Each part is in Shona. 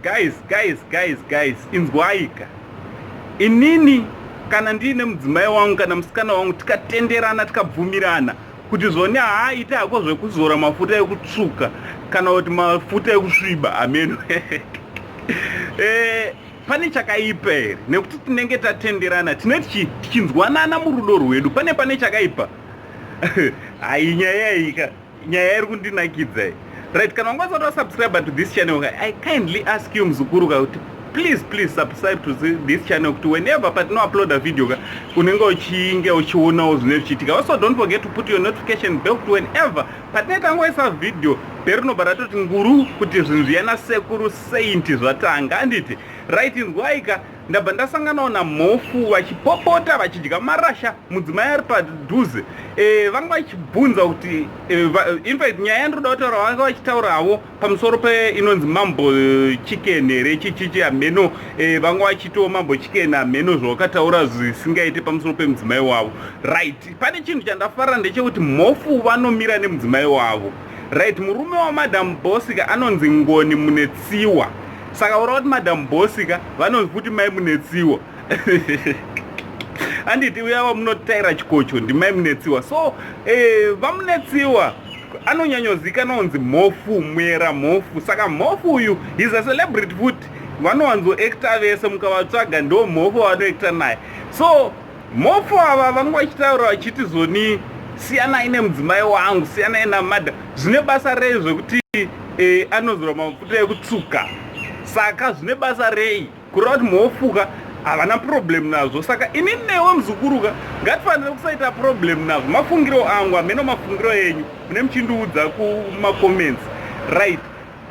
Guys, guys, guys, guys, inzwaika. Inini kana ndiine mudzimai wangu kana musikana wangu, tikatenderana, tikabvumirana kuti zvoni haaite hako zvekuzora mafuta ekutsvuka kana kuti mafuta ekusviba, ameno, pane chakaipa here? Nekuti tinenge tatenderana, tine tichinzwanana murudo rwedu, pane chakaipa? Hai, nyaya ika nyaya iri kundinakidza. Right, kana wanga usati wasubscribe to this channel, I kindly ask you, muzukuru ka, kuti please, please subscribe to this channel, kuti whenever patinouploada video ka, unenge uchinge uchionawo zvine zvichiitika. Also, don't forget to put your notification bell, kuti whenever patinenge tangoisa video, bell rinobva ratoti nguru, kuti zvinhu zviyana Sekuru Saint zvatanga, handiti? Right, inzwaika, ndabva ndasanganawo naMhofu vachipopota, vachidya marasha, mudzimai ari padhuze. Vanga vachibvunza kuti infact nyaya yandiroda kutaura, vanga vachitaurawo pamusoro peinonzi Mambo Chicken here, chichichi, hameno. Vanga vachitiwo Mambo Chicken, hameno zvavakataura zvisingaiti pamusoro pemudzimai wavo. Right, pane chinhu chandafarira ndechekuti Mhofu vanomira nemudzimai wavo. Right, murume waMadam Boss ka anonzi Ngoni Munetsiwa. Saka ura kuti Madam Boss ka vanonzi futi Mai Munetsiwa, handiti? Uya wamunotaira chikocho ndimai Munetsiwa. So vaMunetsiwa anonyanyozikanwa kunzi Mhofu, Mwera Mhofu. Saka Mhofu uyu is a celebrity futi, vanowanzoacta vese, mukavatsvaga ndo Mhofu vanoacta naye. So Mhofu ava vanga vachitaura vachiti zoni, siyanai nemudzimai wangu, siyanai namada, zvine basa rei zvekuti anozora mafuta ekutsvuka? Saka zvine basa rei? Kureva kuti Mhofu ka havana problem nazvo. Saka ini newe, muzukuru ka, ngatifanire kusaita problem nazvo. Mafungiro angu, hameno mafungiro enyu, mune muchindiudza kumacomments. Right,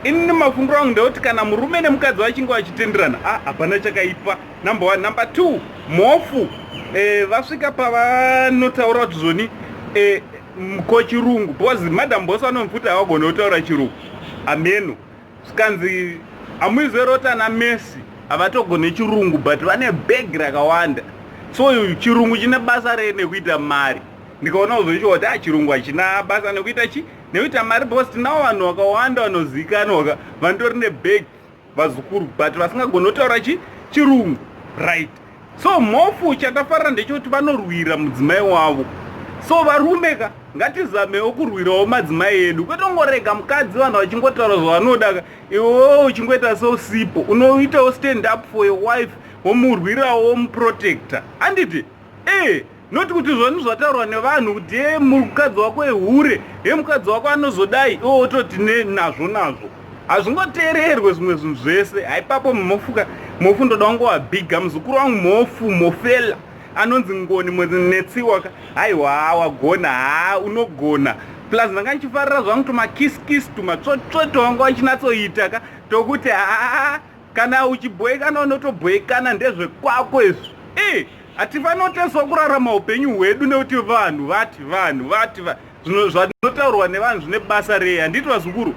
inini mafungiro angu ndekuti kana murume nemukadzi vachinge vachitenderana, ah, hapana chakaipa, number one. Number two, Mhofu vasvika pavanotaura kuti zvoni ko chirungu, because Madam Boss vanomfuti havagone kutaura chirungu, ameno. Zvikanzi hamuizeroti ana Messi havatogone chirungu, but vane bhegi rakawanda. So chirungu chine basa rei nekuita mari? Ndikaona kuzoshuwa kuti a chirungu hachina basa nekuita chi nekuita mari, because tinavo vanhu vakawanda vanozivikanwa vanditori nebhegi, vazukuru, but vasingagoni kutaura chi chirungu. Right, so Mhofu chandafarira ndechekuti vanorwira mudzimai wavo. So varume ka, ngatizamewo kurwirawo madzimai edu, kwete kungorega mukadzi, vanhu vachingotaura zvavanoda ka, iwewo uchingoita seusipo. Unoitawo stand up for your wife, womurwirawo, womuprotecta, handiti? Noti kuti zvoni zvataurwa nevanhu kuti e mukadzi wako ehure, he mukadzi wako anozodai, iwe wototi nazvo nazvo, hazvingoteererwe zvimwe zvinhu zvese. Haipapo Mhofu ka, Mhofu ndoda kungowabhiga, muzukuru wangu Mhofu Mhofela anonzi Ngoni Netsiwa ka. Haiwa, wagona, ha, unogona. Plus ndanga ndichifarira zvangu tumakiskis, tumatsvotsvoto wanga wachinatsoita ka, tokuti haa, kana uchibhoekana unotobhoekana, ndezvekwako izvi. Hatifaniri kuteswa kurarama upenyu hwedu nekuti vanhu vati, vanhu vati, zvinotaurwa nevanhu zvine basa rei, handiti, vazukuru?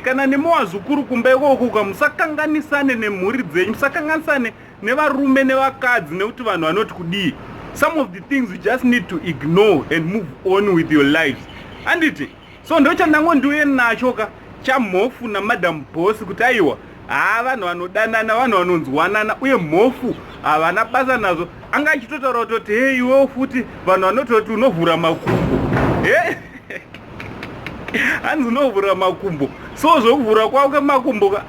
Kana nemi wazukuru kumba ikoko, musakanganisane nemhuri dzenyu, musakanganisane nevarume nevakadzi nekuti vanhu vanoti kudii. Some of the things you just need to ignore and move on with your lives, handiti? So ndo chandangondiuye nacho ka chaMhofu naMadam Boss, kuti aiwa, haa, vanhu vanodanana, vanhu vanonzwanana, uye Mhofu havana basa nazvo. Anga achitotaura kutoti, hei, iwewo futi vanhu vanototi unovhura makumbo, he, hanzi unovhura makumbo. So zvokuvhura kwako kwemakumbo,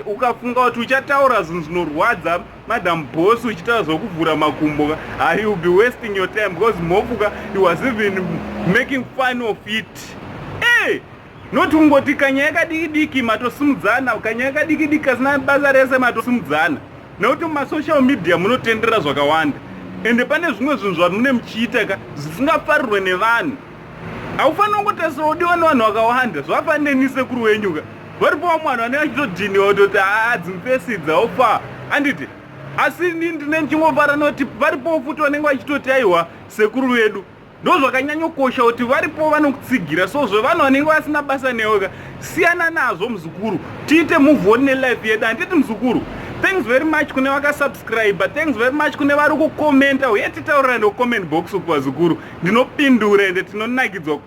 ukafunga kuti uchataura zvinhu zvinorwadza Madam Boss uchitaura zvokuvhura makumbo ka, you be wasting your time, because Mhofu ka, he was even making fun of it. Hey! Noti kungoti kanyaya kadiki diki matosimudzana, kanyaya kadiki diki kasina basa rese matosimudzana, nekuti mumasocial media munotenderera zvakawanda, ende pane zvimwe zvinhu zvamune muchiita ka zvisingafarirwe nevanhu. Haufaniri kungotarisira kudiwa nevanhu vakawanda. Zvafanire neni sekuru wenyu ka, varipo vamwe vanhu vanenge vachitodhiniwa kutoti haa, dzimufesi dzaufa, handiti? Asi ini ndine ndichingofara nekuti varipowo futi vanenge vachitoti aiwa, sekuru vedu. Ndo zvakanyanyokosha kuti varipo vanokutsigira. So zvevanhu vanenge vasina basa newe ka, siyana nazvo, muzukuru, tiite move on nelife yedu, handiti, muzukuru? Thanks very much kune vakasubscribe, thanks very much kune vari kukomenta. Uye titaurira nekucomment box uku, vazukuru, ndinopindura, ende tinonakidzwa.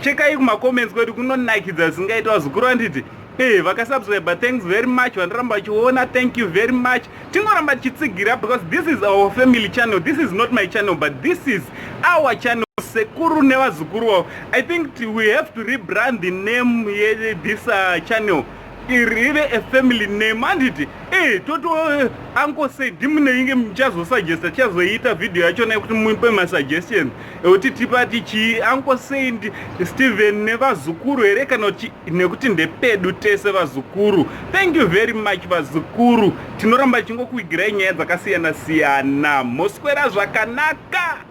Chekai kumacomments kwedu, kunonakidza zvisingaita, vazukuru, handiti? Hey, vakasubscribe, thanks very much. Vanoramba vachiona, thank you very much. Tingoramba tichitsigira because this is our family channel. This is not my channel, but this is our channel, sekuru nevazukuru wavo. I think we have to rebrand the name yethis channel, rive a family name, handiti? E toto Uncle Saint, ndimuneinge muchazosuggesta, tichazoita video yachona yekuti mupe masuggestions ekuti tipati chii, Uncle Saint Stephen nevazukuru here, kana kuti nekuti ndepedu tese vazukuru. Thank you very much, vazukuru. Tinoramba tichingokuigirai nyaya dzakasiyana siyana. Moswera zvakanaka.